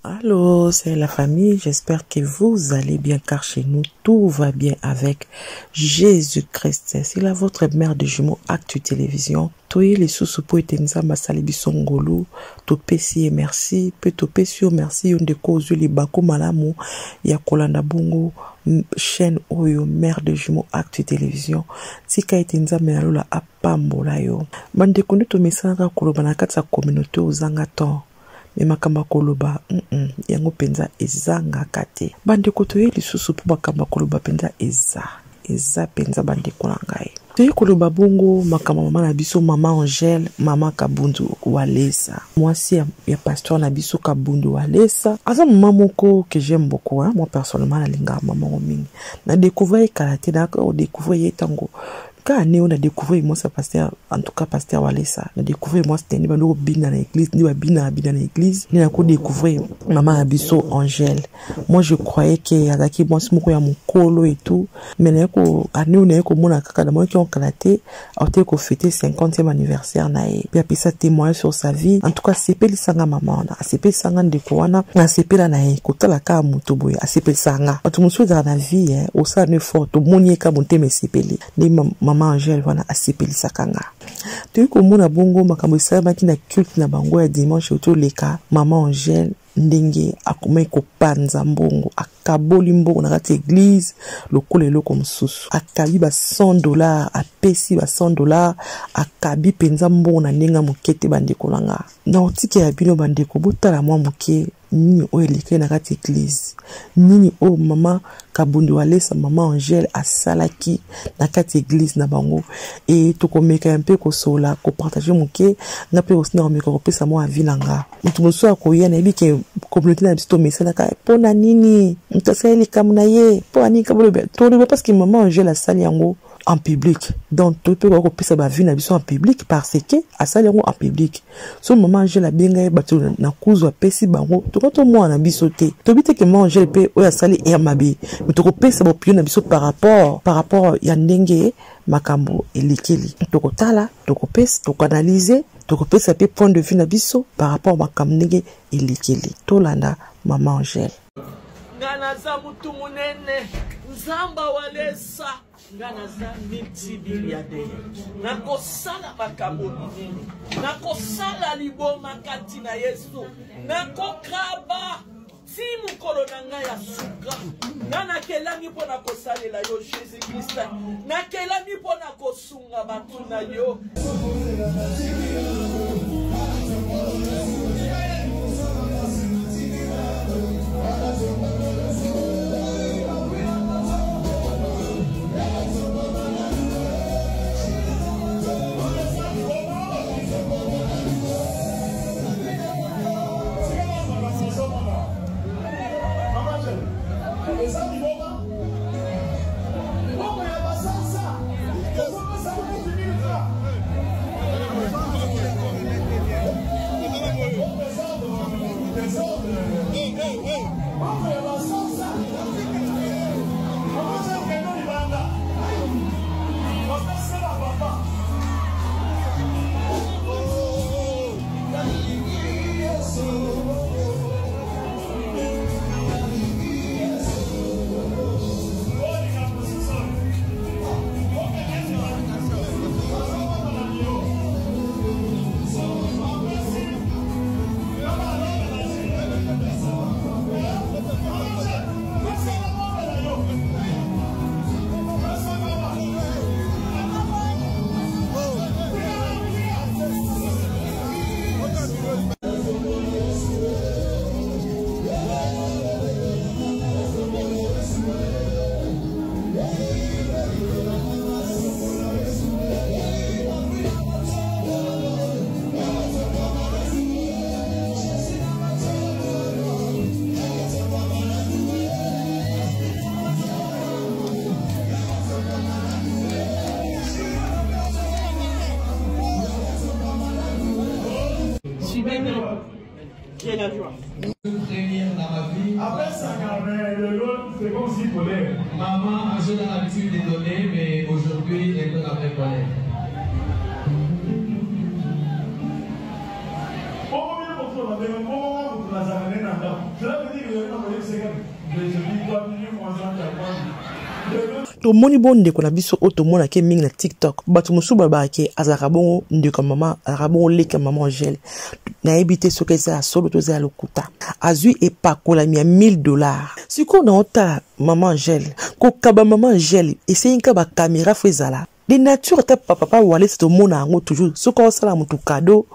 Allô, c'est la famille. J'espère que vous allez bien car chez nous, tout va bien avec Jésus-Christ. C'est la votre mère de jumeaux Actu Télévision. Toye lisusu po ete Nzambe asali biso ngolu, topesi ye merci pe topesi yo merci yo ndeko ozwi libaku malamu ya kolanda bongo chaîne oyo mère de jumeaux Actu Télévision. Tika ete Nzambe na lola apambola yo. Bandeko nde tomesanaka koloba na kati ya communauté ozanga temps. Me makambo ya koloba yango mpenza ezangaka te. Bandeko toye lisusu mpo makambo ya koloba mpenza eza eza mpenza bandeko na ngai. Toye koloba bongo makambo mama na biso mama Angèle, mama Kabundu Walesa, mwasi ya, ya pasteur na biso Kabundu Walesa. Aza mama moko que j'aime beaucoup hein? Moi personnellement nalingaka mama yango mingi. Na découvrir ye kala te, na découvrir ye ntango kaka nde oyo na découvrir mwasi ya pasteur, en tout cas pasteur Walesa, na découvrir mwasi te nde bando kobina na église, nde babina bina na église, nde nako découvrir mama na biso Angèle. Moi je croyais que azalaki mwasi moko ya mokolo et tout, mais naye ko ane oyo naye komona kaka namonaki yango kala te, autaki kofete 50e anniversaire na ye, mpe apesa témoignage sur sa vie. En tout cas asepelisanga mama wana, asepelisanga ndeko wana, nasepela na ye kotala kaka moto boye asepelisanga. Bato mosusu ezala na vie eh, osala no effort, tomoni ye kaka motema esepeli, nde mama Angèle wana asepelisaka nga. Toyei komona bongo makambo esalemaki na culte na bango ya dimanche oyo toleka, mama Angèle ndenge akomaki kopanza mbongo, akaboli mbongo na kati ya église lokola eloko mosusu, akabi ba $100, apesi ba $100, akabi mpenza mbongo na ndenge ya moke te. Bandeko na nga, na otikela bino bandeko, botala mwa moke nini oyo elekaki na kati ya église, nini oyo mama Kabundu Walesa, mama Angèle asalaki na kati ya église na bango. E tokomeka mpe kosola, kopartage moke, nga mpe osi na komeka kopesa mwa avis na nga. Moto mosusu akoya, nayebi ke communauté na biso tomesanaka mpo na nini moto asali likambo na ye, mpo na nini kaboloba toloba, parce que mama Angèle asali yango en public. Donc to pe kopesa ba vie na biso en public parce que asali yango en public. So mama Angèle abenga ye bato na kuzu apesi bango, toka to mwana na biso te. Tobi te ke mama Angèle pe oyo asali ya mabe, mais tokopesa ba opinion na biso par rapport ya ndenge makambo elekeli. Tokotala, tokopesa, tokoanalyser, tokopesa pe point de vue na biso par rapport makambo ndenge elekeli. Tolanda mama Angèle. Nga naza mutu munene, Nzamba Walesa, nga naza multimilliardaire, nakosala makambo minene, nakosala liboma kati na Yesu, nakokaba ti mokolo na ngai ya suka. Nga nakelami mpo na kosalela yo Jésus Christ, nakelami mpo na kosunga bato na yo. J'ai la joie. Dans ma vie. Après ça, c'est comme si colère. Maman a l'habitude de donner, mais aujourd'hui, elle donne avec colère. Donc, cela veut dire que je dis 3 minutes moins 1, Tomoni bo ndeko na biso oyo tomonake mingi na TikTok. Bato mosusu balobaka ke azalaka bongo ndeko ya mama, azalaka bongo leki ya mama Angèle. Nayebi te soki eza ya solo to eza ya lokuta. Azwi epakolami ya 1000 $. Sikoyo naotala mama Angèle, kokaba mama Angèle esengi kaka bakamera fo ezala de nature. Ata papa Walesa, tomona yango toujours, soki osala motu cadeau,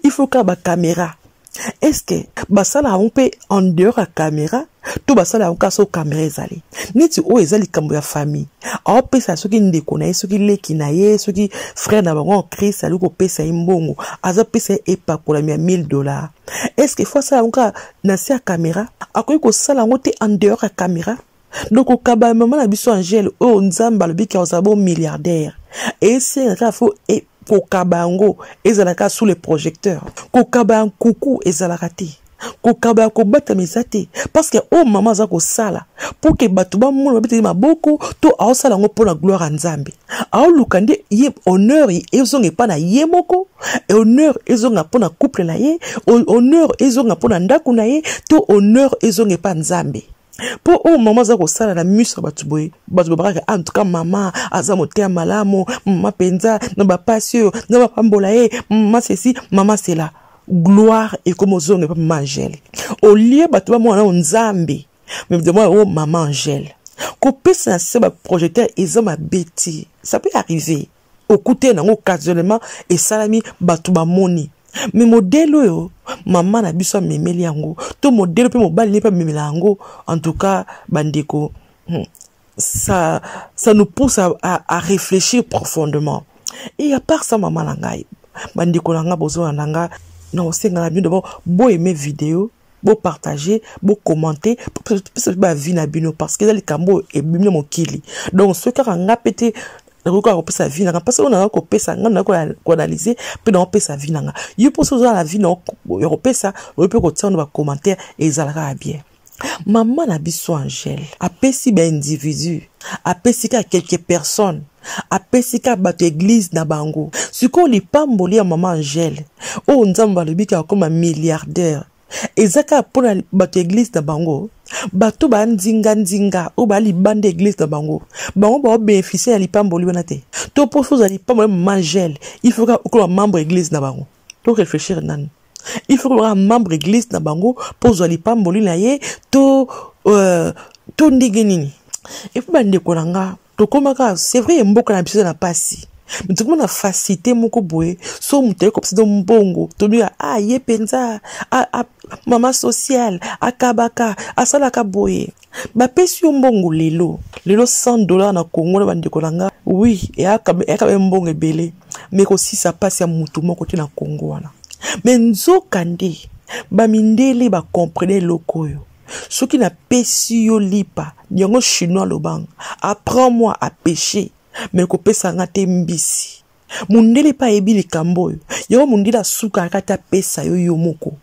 il faut kaka bakamera. Est-ce que basala yango mpe en dehors ya caméra to basala yango kaka soki caméra ezali? Neti oyo eza likambo ya famille, aopesa soki ndeko na ye, soki leki na ye, soki frère na bango en Christ, ali kopesa ye mbongo, azopesa ye epakolami ya 1000 $. Est ce que faut asala yango kaka na se ya caméra? Akoki kosala yango te en dehors ya caméra? Donc kokaba mama na biso Angele oyo Nzambe alobiki azala bo milliardaire, esenga kaka fo kokaba yango ezalaka sous le projecteur. Kokaba ya nkuku ezalaka te, kokaba ya kobatama eza te, parce que oyo mama aza kosala mpo ke bato bamona, babeteli maboko, to aosala yango mpo na gloire ya Nzambe? Aoluka nde ye honneur ezonga epa na ye moko, honneur ezonga mpo na couple na ye, honneur ezonga mpo na ndako na ye, to honneur ezonga epa Nzambe? Mpo oyo mama aza kosala na miso ya bato boye, bato babakaka, en tout cas mama aza motema malamu, mama mpenza na bapasi oyo na bapambola ye, mama ceci, mama cela. Gloire ekoma ozonga epa mama Angele olie bato bamona nao Nzambe. Mais demande o mama Angele kopesa na se baprojecteur eza mabe te. Ça peut arriver, okute nango occasionnellement, esalami, bato bamoni. Mais modèle oyo mama na biso amemeli yango, to modèle mpe mobali ne mpe amemela yango, en tout cas bandeko, ça nous pousse à réfléchir profondément. Et à part ça, mama na ngai, bandeko na ngai, bozona na ngai na kosenga na bino d'abord boaime vidéo, bopartage, bokommente, pesa baavis na bino, parce que eza likambo oyo ebimi na mokili. Donc soki kaka nga mpe te, nakoki kaka kopesa avis na nga, mpasi oyo nanga kopesa nga, nanga koanalyse mpe naopesa avis na nga. Yo mpo soki oza na avis ya kopesa, oyo mpe kotia na bacommentaire, ezalaka ya bien. Mama na biso Angele apesi baindividu, apesi kaka quelques personnes, apesi kaka bato église na bango. Sikoyo lipamboli ya mama Angele oyo Nzambe alobi kaka koma milliardaire eza kaka mpona bato ya église na bango? Bato bandinga-ndinga oyo balibanda église na bango, bango baobénéficie ya lipamboli wana te? To mpo soki ozala lipamboli ya mama Angele, il faut kaka okoma membre église na bango? To réfléchir nanu. Il faut kaka membre église na bango mpo ozwa lipamboli na ye, to ndenge nini? Et puis bandeko na nga, tokomaka, c'est vrai, mboka na biso eza na pasi, mais tokoma na facilité moko boye. So moto aye kopesa to mbongo, tobika ah, ye mpenza mama sociale, akabaka, asalaka boye. Bapesi yo mbongo lelo lelo, 100 $ na Kongo na bandeko na nga, oui, eyaka be mbongo ebele, mais kosisa mpasi ya motu moko te na Kongo wana. Mais nzoka nde bamindele bacomprene eloko oyo: soki napesi yo lipa, yango chinois alobanga, "Apprends-moi à pêcher, mais kopesa nga te mbisi." Mondele mpe ayebi likambo oyo. Yango mondele asukaka te apesa yo yo moko,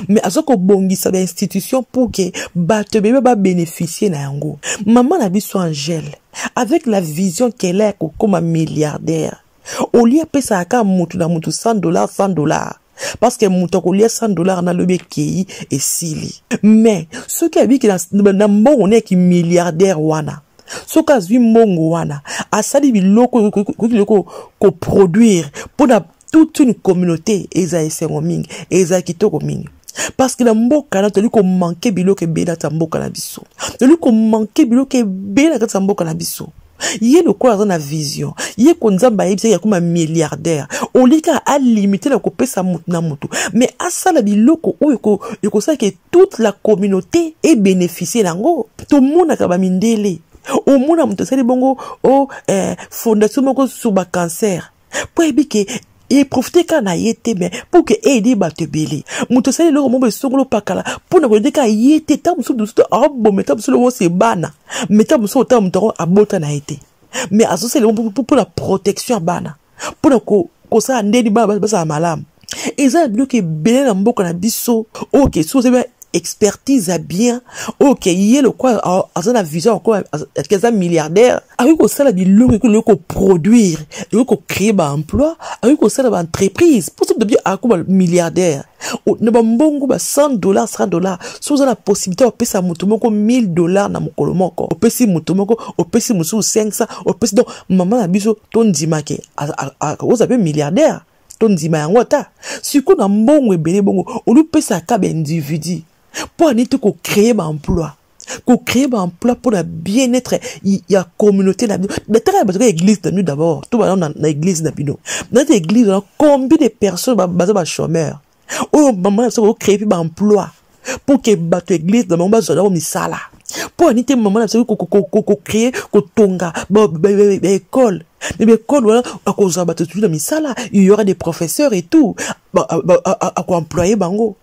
mais aza kobongisa bainstitution pour ke bato ebele babénéficie na yango. Mama na biso Angele, avec la vision qu'elle a ya kokóma milliardaire, olie apesaka kaka motu na motu 100 $, 100 $, parce que moto akolia 100 $ nalobi ekei, esili. Mais soki abiki na mbongo na yaki milliardaire wana, soki azwi mbongo wana, asali biloko koki koproduire mpona toute une communauté, eza esengo mingi, eza kitoko mingi, parce que na mboka na toli komanke biloko ebele na kati ya mboka na biso, toli komanke biloko ebele na kati ya mboka na biso. Ye lokola aza na vision, ye ko Nzambe ayebisaki akoma milliardaire, olie kaka alimite na kopesa motu na motu, mais asala biloko oyo ekosala ke toute la communauté ebénéficie nango. Tomonaka bamindele, omona moto asali bongo o fondation moko sur bacancer, mpo ayebi ke eprofite kaka na ye te, mais pour ke eaider bato ebele. Moto asali eloko moko esongolo pakala mpona koaider kaka ye te. Ntango mosusu mosusu aoboma, ntango mosusu eloko bana, mais ntango mosusu otala moto yango abota na ye te, mais azosala eloko mpona protection ya bana, mpona kosala ndeni bana bazala malamu. Eza na biloko ebele na mboka na biso oyo ke soki ozebi expertise ya bien oyo ke ye lokola aza na vision lokola aza milliardaire, akoki kosala biloko ekoki koproduire, ekoki kocréer baemploi, akoki kosala baentreprise mpo soki akoma milliardaire na bambongo ba 100 $, 100 $. Soki oza na possibilité opesa moto moko 1000 $ na mokolo moko, opesi moto moko, opesi mosusu 500, opesi. Donc mama na biso, tondimake oza mpe milliardaire, tondima yango. Ata sikoyo na mbongo ebele bongo, olupesaka baindividu mpo ani te kocréer baemploi, kocréer baemploi mpona bien-être ya communauté na bino. Nataka ya bato ka église na bino d'abord, to bana na église na bino, nati église wana, combien de personnes baza bachômeur oyo mama na biso kocréer mpe baemploi pour ke bato église na bango bazwa yango misala? Mpo ani te mama na biso kocréer, kotonga baécole? Mais baécole wana akozwa bato toujours na misala, il y aura des professeurs et tout, akoemployer bango.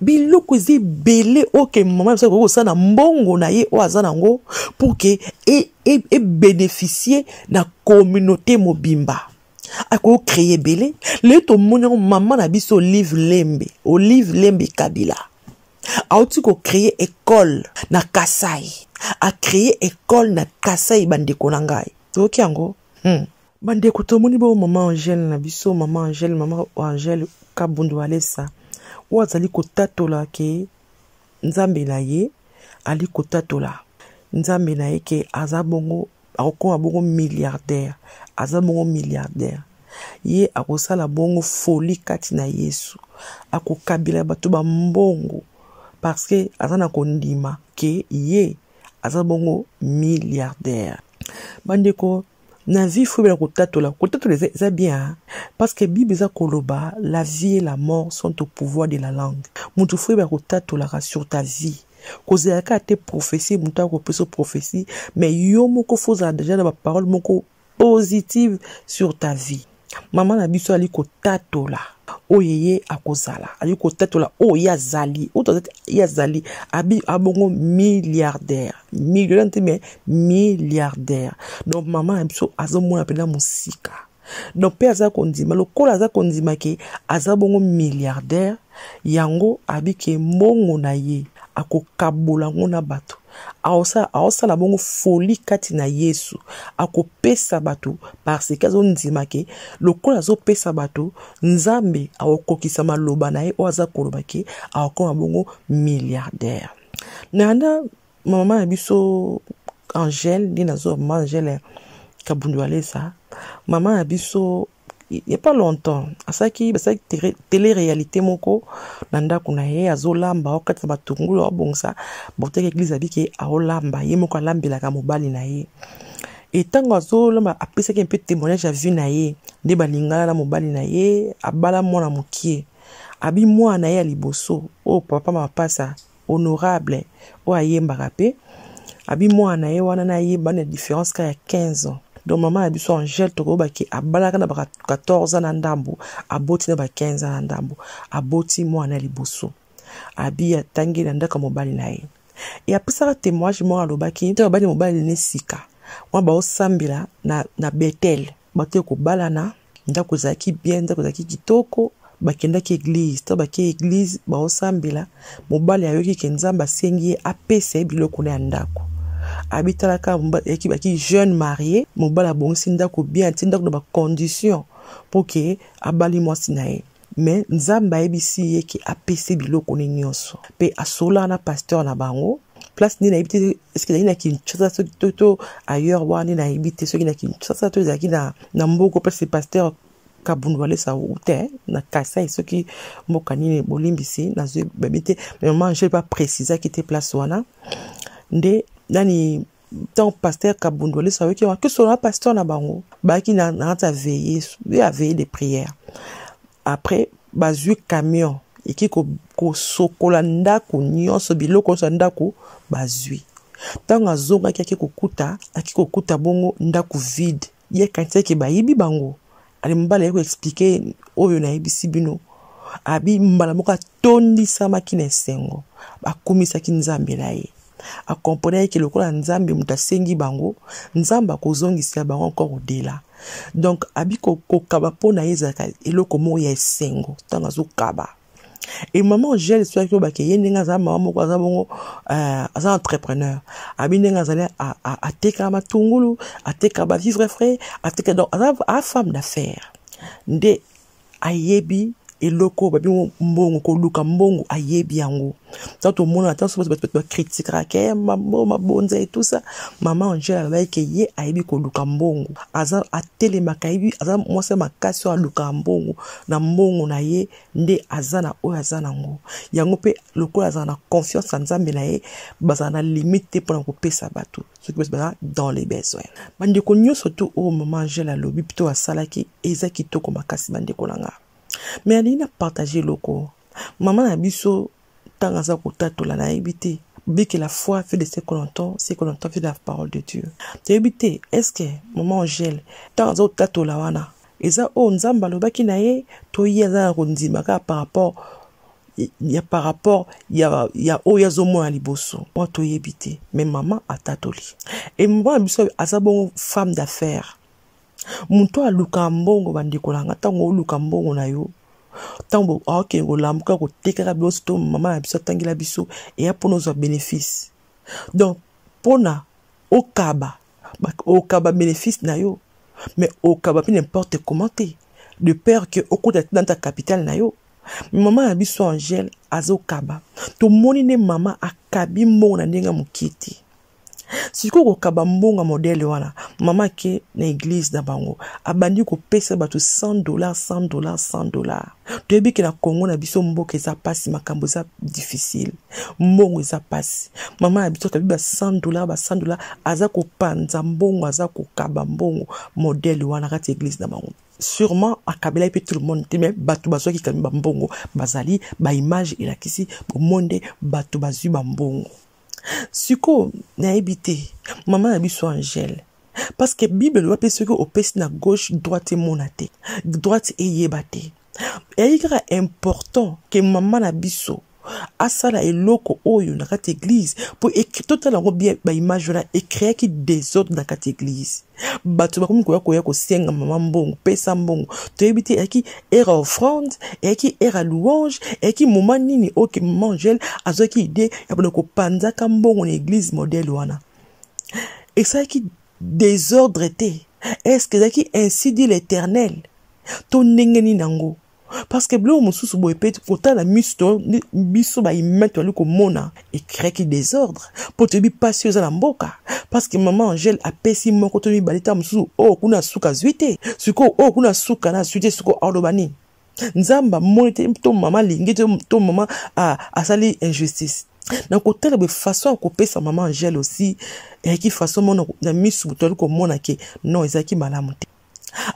Biloko eza ebele oyo ke mama na biso akoki kosala na mbongo na ye oyo aza nango pour ke ebénéficie na communauté mobimba. Akocréer ebele. Lelo tomoni yango, mama na biso Olive Lembe, Olive Lembe Kabila, auti kocréer école na Kasai, acréer école na Kasai. Bandeko na ngai, toyoki yango. Bandeko, tomoni bongo mama Angele na biso, mama Angele, mama Angele Kabundu Alesa, oyo azali kotatola ke Nzambe na ye, ali kotatola Nzambe na ye ke aza bongo, akokoma bongo milliardaire, aza bongo milliardaire. Ye akosala bongo folie kati na Yesu, akokabela bato bambongo parce que aza na kondima ke ye aza bongo milliardaire. Bandeko, na vie faut bela kotatola. Kotatola eza bien parce que Bible eza koloba: "La vie et la mort sont au pouvoir de la langue." Motu faut yebela kotatolaka sur ta vie. Kozela kaka te prophétie, moto akopesa prophétie, mais yo moko faut ozala déjà na baparole moko positive sur ta vie. Mama na biso ali kotatola oyo ye akozala, ali kotatola oyo ye azali, oyo ye azali, abi abongo milliardaire, millionnaire te, mais milliardaire. Donc mama na biso azomona mpenza mosika. Donc mpe aza kondima, lokola aza kondima ke aza bongo milliardaire, yango abike mbongo na ye akokabola yango na bato, aosala bongo folie kati na Yesu, akopesa bato parce que azondima ke lokola azopesa bato, Nzambe akokokisa maloba na ye oyo aza koloba ke akokoma bongo milliardaire. Nanda mama na biso Angele, nde nazo mama Angele Kabundu Alesa, mama na biso, il y a pas longtemps asalaki, basalaki télé réalité moko na ndako na ye, azolamba okati na batungulu, abongisa boteka église, abiki aolamba ye moko, alambelaka mobali na ye. E ntango azolamba, apesaki mpe témoignage ya vie na ye, nde balingana na mobali na ye, abala mwana mokie, abi mwana na ye ya liboso oyo papa Mapasa honorable oyo ayembaka mpe, abi mwana na ye wana nayeba na différence ka ya 15 ans. Donc mama na biso Angele, tokoyebaki abalaka na ba 14 ans na ndambo, aboti na ba 15 ans na ndambo, aboti mwana ya liboso. Abi atangi na ndako ya mobali na ye. E apesaka témoignage moko, alobaki ntango abali mobali ne sika wana, baosambela na Betel, bato ya kobalana, ndako ezalaki bien, ndako ezalaki kitoko. Bakendaki église, to bake église, baosambela, mobali ayoki ke Nzambe asengi ye apesa ye biloko na ya ndako. Abitalaka baki jeune marié, mobali abongisi ndako bien, atie ndako na bacondition mpo ke abali mwasi na ye, mais Nzambe ayebisi ye ke apesi biloko ne nyonso. Mpe asololaka na pasteur na bango, place nde nayebi te, eske ezalaki na Kinshasa soki to ailleurs wana, nde nayebi te soki na Kinshasa to ezalaki na mboka place pasteur Kabundu Alesa te, na Kasai soki mboka nini, bolimbisi, nazwi babi te. Mais mama Angele baprécisaki te place wana nde nani. Ntango pasteur Kabundu Alesa ayoki yango, akesolo na pasteur na bango, bayaki na kati ya veille, ya veille de prière. Après bazwi camion eki kosokola ndako nyonso, biloko nyonso ya ndako bazwi. Ntango azongaki, aki kokuta bongo ndako vide. Ye akanisaki bayibi bango. Ale mobali aye koexpliquer oyo nayebisi bino. Abi mbala moko atondisamaki na esengo, akumisaki Nzambe na ye. Akomprendre eke lokola Nzambe moto asengi bango, Nzambe akozongisela bango encore au-delà. Donc abi kokaba mpo na ye ezalaka eloko moko ya esengo ntango azokaba. E mama Angèle soki olobaka ye ndenge aza mama moko aza bongo euh, aza entrepreneur abi ndenge azali atekaka matungulu atekaka bavivre frais ateka donc aza a femme d'affaires nde ayebi eloko babi mbongo koluka mbongo ayebi yango ntango tomona ata soki bato bakritikaka ke mabonza et tout ça mama Angèle alobaki ke ye ayebi koluka mbongo aza atelemaka ayebi aza mwasi ya makasi oyo alukaka mbongo na mbongo na ye nde aza na oyo aza nango yango mpe lokola azala na confiance na nzambe na ye bazala na limite te mpona kopesa bato soki bato baza dans les besoins bandeko nyonso tu oyo mama Angèle alobi to asalaki eza kitoko makasi bandeko na nga me alingi na partage eloko mama na biso ntango aza kotatola nayebi te bike la foi fait de ce qu'on entend ce qu'on entend fait de la parole de Dieu toyebi te est ce que mama Angèle ntango aza kotatola wana eza oyo nzambe alobaki na ye to ye aza na kondima kaka par rapport ya par rapport ya, ya oyo azomona liboso mwa toyebi te me mama atatoli e mama na biso aza bongo femme d'affaires moto alukaka mbongo bandeko na nga ntango oluka mbongo na yo ntango aokende kolamuka kotekaka biloko to mama na biso atangela biso eya mpona ozwa bénéfice donc mpona okaba okaba bénéfice na yo mais okaba mpe n'importe comment te de peur que okota te nanta capital na yo mama na biso angèle azokaba tomoni nde mama akabi mbongo na ndenge ya mokie te sikoyo kokaba mbongo ya modele wana mama ake na eglize na bango abandi kopesa bato 100 dollar 100 dollar 100 dollar toyebi ke na kongo na biso mboka eza mpasi makambo eza difficile mbongo eza mpasi mama na biso akabi ba 100 dollar ba 100 dollar aza kopanza mbongo aza kokaba mbongo modele wana kati eglize na bango sûrement akabelaki mpe tout le monde te mais bato bazwaki kami bambongo bazali baimage elakisi bomonde bato bazwi bambongo sikoyo nayebi te mama na biso angèle parce que bible eloba mpe soki opesi na gauche droite emona te droite eyeba te eyaki kaka important ke mama na biso asala eloko oyo na kati eglise mpo totala yango bien baimage wana ecreaki desordre na kati eglise bato bakomi koya koya kosenga mama mbongo pesa mbongo toyebi te eyaki ere offrande eyaki ere ya louange eyaki moment nini oyo ke mama angele azwaki idee ya pona kopanzaka mbongo na eglise modele wana esalaki desordre te est ce que ezalaki ainsi dit l'éternel to ndenge nini yango parce que biloko mosusu boye mpe kotala miso to biso bahumain toyali komona ecreaki desordre mpo toyebi mpasi oyo eza na mboka parce que mama angèle apesi moko to mibale ntango mosusu oyo oh, kuna suka azwi te sikoyo oyo oh, kuna suka na azwi te sikoyo aloba nini nzambe amoni te to mama alingi te to mama asali injustice na kotala boye façon ya kopesa mama angèle aussi eyaki façon mona na miso toyali komona ke non ezalaki malamu te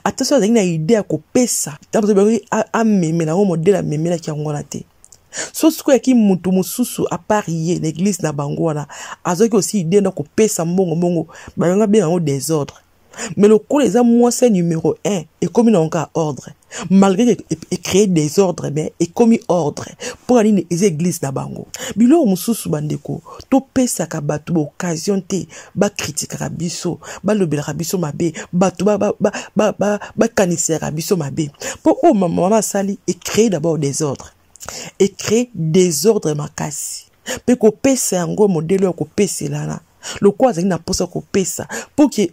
ata soki azalaki na idee ya kopesa ntango amemela yango modele amemelaki yango wana te so sikoyo yaki moto mosusu apart ye na eglise na bango wana azwaki aussi idee na kopesa mbongo mbongo bayango abenga yango desordre mais lokola eza mwasi ya numero 1 ekomi na yango kaka ordre malgré ecree desordre mais ekomi ordre mpo na nini eza eglise na bango biloko mosusu bandeko topesaka bato baoccasion te bakritikaka biso balobelaka biso mabe bato bakanisaka biso mabe mpo oyo mama asali ecree d'abord desordre ecree desordre makasi mpe kopesa yango modele ya kopeselana lokola azali na mposa kopesa mpo ke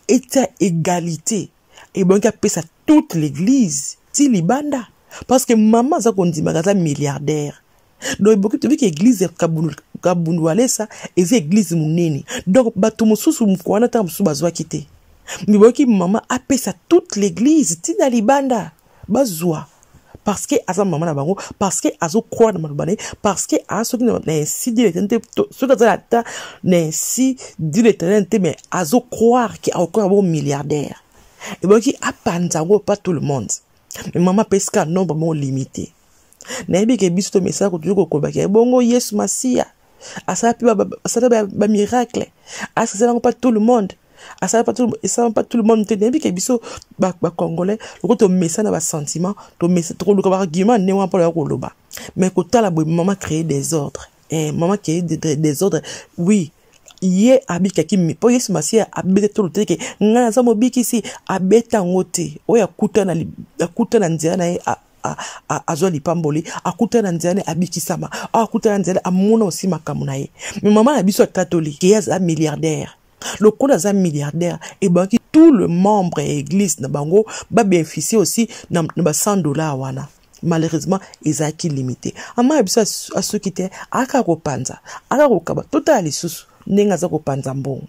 etia egalite ebongi apesa toute l'église ti libanda parce que mama aza kondimaka aza milliardaire donc eboki toyebi ke église ya kabundu walesa eza église monene donc bato mosusu mokolo wana ntango mosusu bazwaki te miboki mama apesa toute l'église ntina libanda bazwa parce que aza mama na bango parce que azocroire na maloba na ye parce que aza soki na ainsi dit l'éternel te soki aza ata na ainsi dit l'éternel te mais azocroire ke akokoka bongo milliardaire ebongi apanza yango pas tout le monde mais mama apesi kaka nombre moko limité nayebi ke biso tomesana kotuki kokolobaka ebongo yesu masiya asala mpe asala bamiracle asala yango pas tout le monde asala pas tout esala pas tout le monde te nayebi ke biso bacongolais loko tomesana basentiment tomesa tokoluka baargument ndenge wana mpona ya koloba mais kotala boye mama créer désordre eh, mama créer désordre oui ye abikaki mpo yesu masiya abeta tolo te ke ngai naza mobikisi abeta yango te oyo akuta na nzela na ye. azwa lipamboli, akutana na nzela ne abikisama, akutana na nzela amona osi makambo na ye. Mais mama na biso atatoli ke ye aza milliardaire. Lokola aza milliardaire, ebaki tout le membre ya église na bango ba bénéficier aussi na ba 100 $ wana. Malheureusement ezalaki limité. Mama na biso asuki te, aka kopanza, aka kokaba. Totala lisusu ndenge aza kopanza mbongo.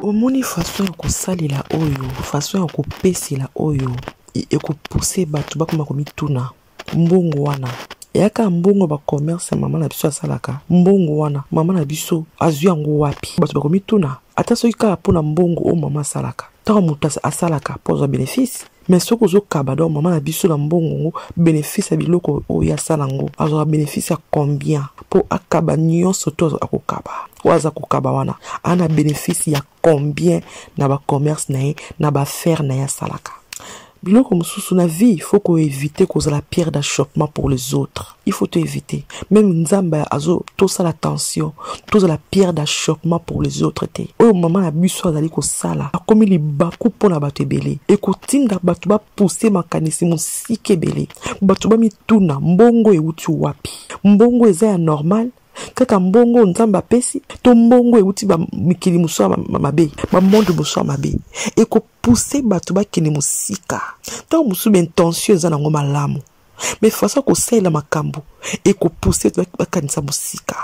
Omoni façon ya kosalela oyo, façon ya kopesela oyo ekopousse bato bakoma komituna mbongo wana eyaka mbongo ba commerce ya mama na biso asalaka. Mbongo wana mama na biso azwi yango wapi? Bato bakomituna ata soki kaka mpona mbongo oyo mama asalaka. Ntango moto asalaka mpo azwa bénéfice, mais soki ozokaba, donc mama na biso na mbongo ngo, bénéfice ya biloko oyo asala yango, azwaka bénéfice ya combien mpo akaba nyonso to akokaba? Oyo aza kokaba wana ana bénéfice ya combien na bacommerce na ye, na baaffaire na ye asalaka? Biloko mosusu na vie, il faut koéviter kozala pierre d'achoppement pour les autres. Il faut toéviter même Nzambe azo tosala attention, tozala pierre d'achoppement pour les autres te. Oyo mama na biso azali kosala akomi libaku mpona bato ebele, ekotinda bato bapousse makanisi mosika ebele. Bato bamituna mbongo euti wapi? Mbongo eza ya normal kaka mbongo Nzambe apesi to mbongo euti mikili mosusu ya mabe, bamonde mosusu ya mabe? Ekopousse bato bakende mosika. Ntango mosusu baintention eza nango malamu, mais façon kosalela makambo ekopousse bakanisa mosika.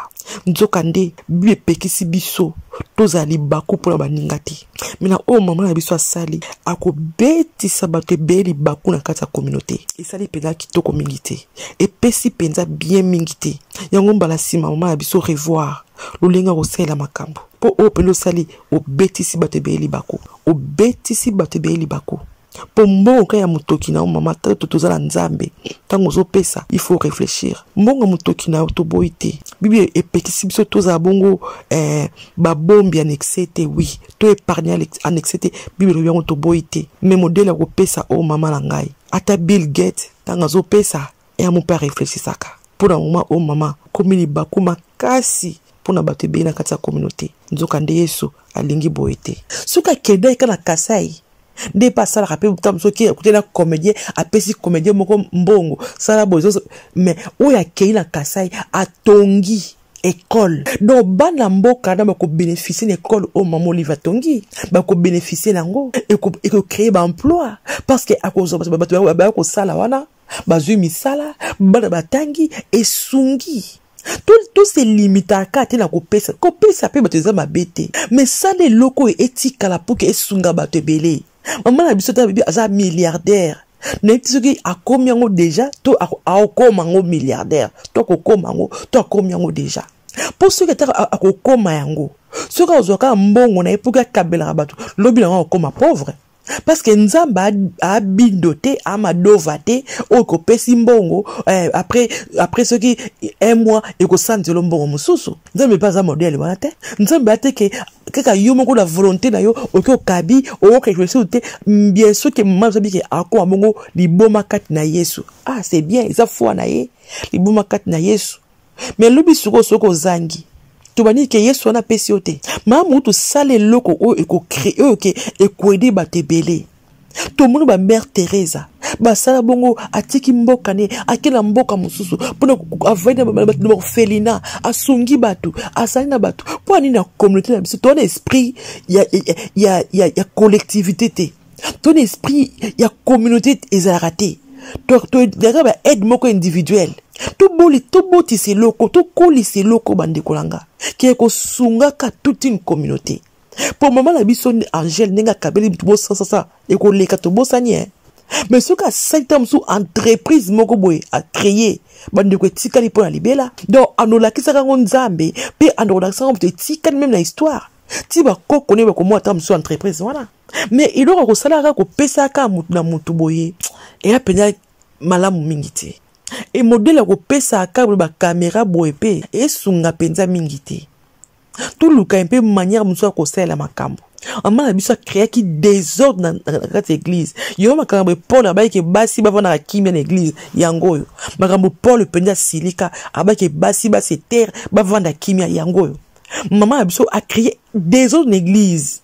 Nzoka nde Bible epekisi biso tozala libaku mpona baninga te. Mais na oyo mama na biso asali, akobetisa bato ebele libaku na kati ya communauté. Esali mpenza kitoko mingi te, epesi mpenza bien mingi te. Yango mbala nsima, mama na biso, revoir lolenge ya kosalela makambo, mpo oyo mpenza osali, obetisi bato ebele libaku, obetisi bato ebele libaku mpo mbongo ka ya motoki na yo. Mama, tata, toza na Nzambe. Ntango ozopesa, il faut réfléchir. Mbongo ya motoki na yo, toboyi te. Bible epekisi biso tozala bongo babombi en excès te. Oui, to épargne en excès te, Bible elobi yango, toboyi te. Mais modèle ya kopesa oyo, mama na ngai, ata Bill Gates ntango azopesa ya mo mpe areflechisaka. Mpona moma oyo, mama, komi libaku makasi mpona bato ebele na kati ya communauté. Nzoka nde Yesu alingi boye te. Soki akendaki kaka na Kasai nde mpe asalaka mpe ntango soki akuteli na comédien, apesi comédien moko mbongo, sala boye. Mais oyo akei na Kasai, atongi école, donc bana mboka na bakobénéficie na école oyo mama Olive atongi, bakobénéficie nango, ekocréer baemploi parce que akozwa bato baya kosala wana, bazwi misala, bana batangi, esungi. Tose limitaka te na kopesa. Kopesa mpe bato eza mabe te, mais sala eloko oyo etikala mpo ke esunga bato ebele. Mama na biso ta bibi aza milliardaire, nayebi te soki akomi yango déjà to akokoma yango milliardaire, to akokoma yango to akomi yango déjà. Mpo soki ata akokoma yango, soki azwa kaka mbongo na ye mpo akabelaka bato, lobi nango akokoma pauvre, parce que Nzambe abindo te, amadova te. Oyo kopesi mbongo après soki un mois ekosanzela mbongo mosusu. Nzambe mpe aza modèle wana te. Nzambe ateke kaka yo moko na volonté na yo oki okabi, okoréfléchir te. Bien sûr ke mama ozabi ke akoma bongo liboma kati na Yesu, ah, c'est bien, eza foi na ye, liboma kati na Yesu. Mais lobi sikoyo soki ozangi, tobandi ke Yesu wana apesi yo te. Mama motu, tosala eloko oyo ekocrée, oyo ke ekoaider bato ebele. Tomoni bamère Teresa basala bongo, atiki mboka ne, ake na mboka mosusu mpona avandi na baorphelinat, asungi bato, azali na bato. Mpo anini na communauté na biso towana esprit ya collectivité te? To na esprit ya communauté ezalaka te. Toyaka baaide moko individuelle. Toboli, tobotisa eloko, tokolisa eloko, bandeko na nga, ke kosungaka toute une communauté. Mpo mama na biso Angele, ndenge akabeli bosasasa, ekoleka tobosani e. Mais soki asali ta mosusu entreprise moko boye, acréer, bandeko, etikali mpo na libela. Donc anolakisaka yango Nzambe mpe anolakisaka moto, etikali même na histoire ti bakoko ne bakomona ta mosusu entreprise wana. Mais eloko akosalaka, kopesaka motu na motu boye, eya mpenza malamu mingi te. E modèle ya kopesaka bacaméra boye mpe esunga mpenza mingi te. Toluka mpe manière mosusu ya kosalela makambo. Mama na biso acréaki désordre na kati ya église. Yango makambo Paul abayaki basi bavandaka kimia na église. Yango oyo makambo Paul mpenza asilika, abayaki basi base terre bavanda kimia. Yango oyo mama na biso acréé désordre na église.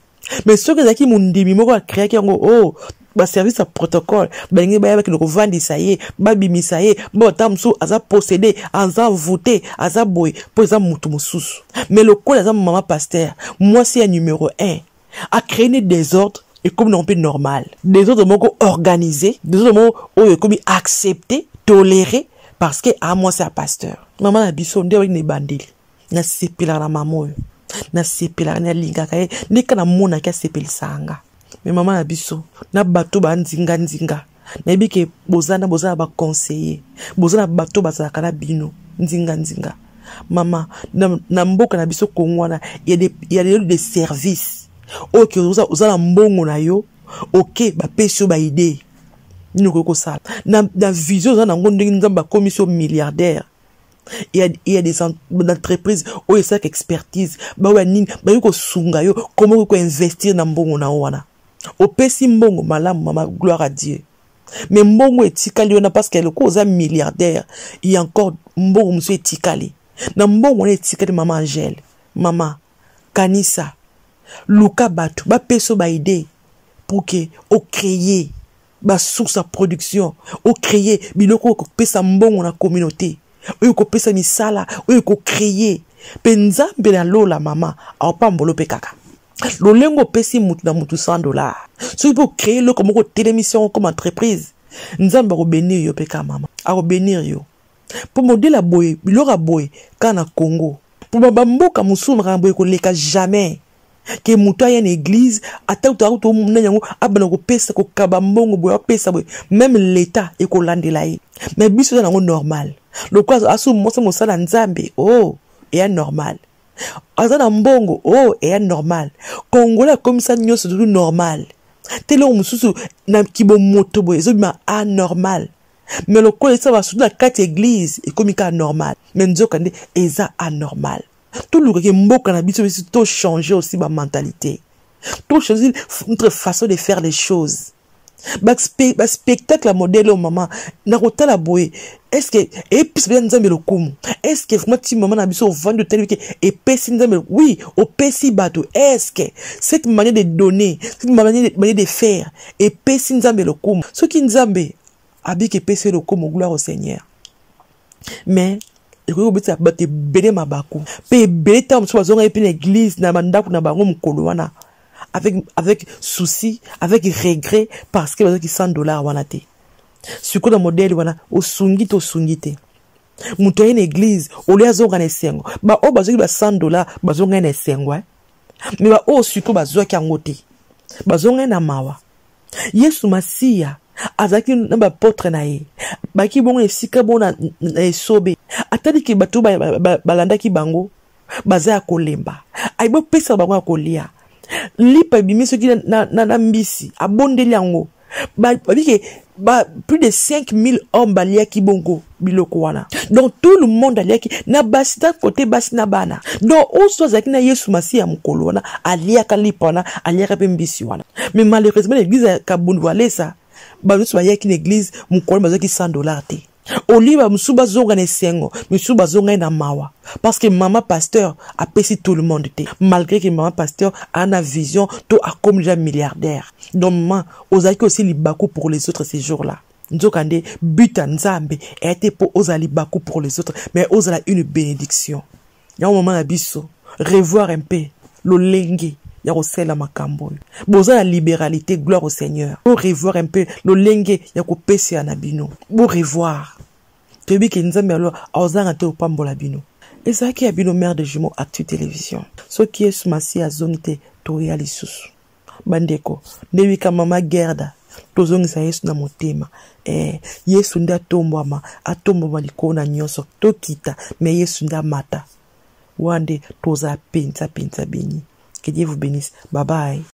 Mais soki ezalaki mondimi moko acréaki yango, oh, baservice ya protocole balingi baya, bakende kovandisa ye, babimisa ye, bata mosusu aza possédé, aza voûté, aza boye, mpo eza motu mosusu. Mais lokola aza mama pasteur, mwasi ya numéro 1, acréé ne désordre, ekomi nango mpe normal. Désordre moko organisé, désordre moko oyo ekomi accepté, toléré, parce que aa mwasi ya pasteur. Mama na biso nde oyi na ebandeli, nasepelaka na mama oyo, nasepelaka, nalingaka ye ndeka namonaki asepelisaka nga. Me mama na biso na bato banzinganzinga, nayebi ke boza na baconseiller, boza na bato bazalaka na bino nzinganzinga. Mama, na mboka na biso Kongo wana, ya lelo de service oyo ke oza na mbongo na yo, oke bapesi yo baidée nini okoki kosala na vision oza nango, ndenge Nzambe akomisi yo milliardaire. Il y a des entreprises oyo esalaka expertise, baoyo ya nini, bayoki kosunga yo koma okoki koinvestir na mbongo na yo wana. Opesi mbongo malamu, mama, gloire à Dieu. Mais mbongo etikali wana, parce que lokola oza milliardaire, il y a encore mbongo mosusu etikali. Na mbongo wana etikali, mama Angèle, mama, kanisa, luka bato bapesa yo baidée pour que ocréer basource ya production, ocréer biloko oyo kopesa mbongo na communauté, oyo kopesa misala, oyo kocréer mpe Nzambe na lola. Mama, aopambolo mpe kaka lolenge opesi mutu na mutu 100 $. Soki mpe ocréer eloko moko, otelemisi yango comme entreprise, Nzambe akobénir yo mpe kaka. Mama, akobénir yo, mpo modèle ya boye, biloko ya boye kaka na Congo. Mpo bamboka mosusu makambo boye koleka jamais ke moto aya na église, ata nani yango, abanda kopesa, kokaba mbongo boye, apesa boye, même l'État ekolandela ye. Mais biso eza nango normal. Lokola asu mosa mosala Nzambe, oh, eya normal. Aza na mbongo, oh, eya normal. Congolais akomisa nyonso tutu normal te. Eloko mosusu na kibomoto boye ezobima anormal, mais lokola esa basutu na kati ya église, ekomi kaka normal. Mais nzoka nde eza anormal. Tolukaki mboka na biso, biso tochange aussi bamentalité, tochange notre façon de faire les choses. Baspectacle ya modèle oyo, mama, na kotala boye, est ce que epesi mpenza Nzambe lokumu? Est ce que vraiment ti mama na biso ovandi, otali ke epesi Nzambe? Oui, opesi bato. Est ce que cette manière de donner, cette manière de faire epesi Nzambe lokumu? Soki Nzambe abiki epesi lokumu, gloire au Seigneur. Mais ekoki kobetisa bato ebele mabaku mpe ebele. Ntango mosusu bazonga ye mpe na église, na bandako na bango mokolo wana, avec souci, avec regret, parce que bazwaki 100 $ wana te. Sikoyo na modèle wana, osungi te, osungi te. Moto aye na église, olie, azonga na esengo. Baoyo bazwaki ba 100 $, bazonga ye na esengo, eh? Mais baoyo sikoyo bazwaki yango te, bazonga ye na mawa. Yesu Masiya azalaki na baapôtre na ye, baki bongo esika bongo na esobe. Ataliki bato balandaki bango baza ya kolemba, ayebi opesa bango ya kolia. Lipa ebimi soki na mbisi, abondeli yango, babike ba, plus de 5000 hommes baliaki bongo biloko wana. Donc tout le monde aliaki, na basi, na kote basi na bana. Donc oyo so azalaki na Yesu Masiya mokolo wana, aliaka lipa wana, aliaka mpe mbisi wana. Mais malheureusement, na église ya Kabundu Walesa, bato nyonso bayaki na église mokolo bazwaki 100 $ te. Olie bamosusu bazonga na esengo, misusu bazonga ye na mawa, parce que mama pasteur apesi tout le monde te, malgré que mama pasteur a na vision to akomi déjà milliardaire. Donc mama, ozalaki aussi libaku pour les autres ces jours là. Nzokande but ya Nzambe eya te mpo ozala libaku pour les autres, mais ozala une bénédiction. Yango mama na biso, revoir un peu lolenge ya kosalela makambo oyo. Boza na libéralité, gloire au Seigneur. Bo revoir un peu lolenge ya kopesela na bino, bo revoir. Toyebi ke Nzambe alo aozanga te opambola bino. Ezalaki ya bino mère de jumeau, Actu Télévision. Soki Yesu Masiya azongi te, toya lisusu. Bandeko, ndewika mama Gerda, tozongisa Yesu na motema. Yesu nde atombwama, atombwama likolo na nyonso. Tokita, me Yesu nde amata. Wana nde tozala mpenza mpenza béni. Que Dieu vous bénisse. Bye bye.